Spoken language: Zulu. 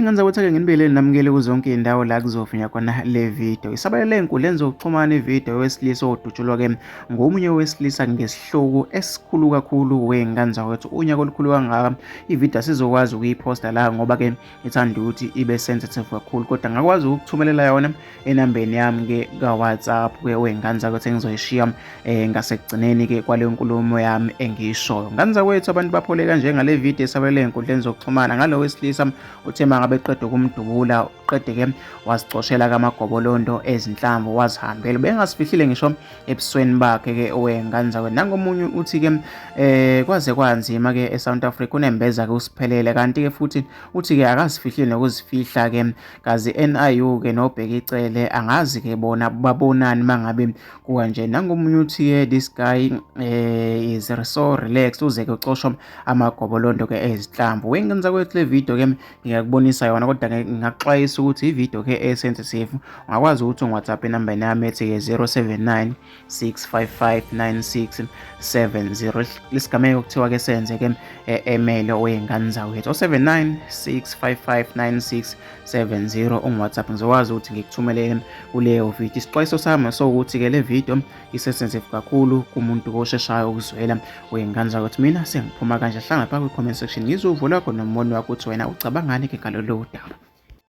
Wengenza ukuthi ake nginibele namukele kuzonke iy'ndawo la kuzofinya khona le video. Isabalele ey'nkundleni zokuxhumana ividiyo yowesilisa odutshulwa-ke ngomunye wesilisa ngesihluku esikhulu kakhulu wey'ngane zakwethu unyaka olukhulu kangaka. Ividiyo asizokwazi ukuyiphosta la ngoba-ke ithanda ukuthi ibe sensitive kakhulu, kodwa ngakwazi ukukuthumelela yona enambeni yami-ke ka-WhatsApp-ke wey'ngane zakwethu engizoyishiya ngasekugcineni-ke kwale nkulumo yami engiyishoyo. Ngane zakwethu, abantu baphole kanje ngale video esabalele ey'nkundleni zokuxhumana ngalo wesilisa uthe mangabe eqeda ukumdubula uqede-ke wazicoshela kamagobolondo ezinhlamvu wazihambela, bengasifihlile ngisho ebusweni bakhe-ke wey'ngane zakwethu. Nangomunye uthi-ke kwaze kwanzima-ke e-South Africa, unembeza-ke usiphelele, kanti-ke futhi uthi-ke akazifihlile nokuzifihla-ke kazi NIU-ke noBheki Cele angazi-ke bona babonani mangabe kukanje. Nangomunye uthi-ke this guy is so relaxed, uze-ke ucoshwa amagobolondo-ke ezinhlamvu. Wengane zakwethu, le video ke ngiyakubonisa yona, kodwa-ke ngingakuxwayisa ukuthi i-video ke e-sensitive. Ungakwazi ukuthi ungi-WhatsApp enambeni yami ethi-ke 079 655 9670. Lesigameko kuthiwa-ke senzeke emele wey'ngane zakwethu, 079 655 9670 ungi-WhatsApp, ngizokwazi ukuthi ngikuthumelele kuleyo video. Isixwayiso sami sokuthi-ke le video ise-sensitive kakhulu kumuntu osheshayo ukuzwela wey'ngane zakwethu. Mina sengiphuma kanje, hlanga phaa kwi-comment section ngizwe uvo lwakho nombono wakho ukuthi wena ucabangani-ke ngalolu daba.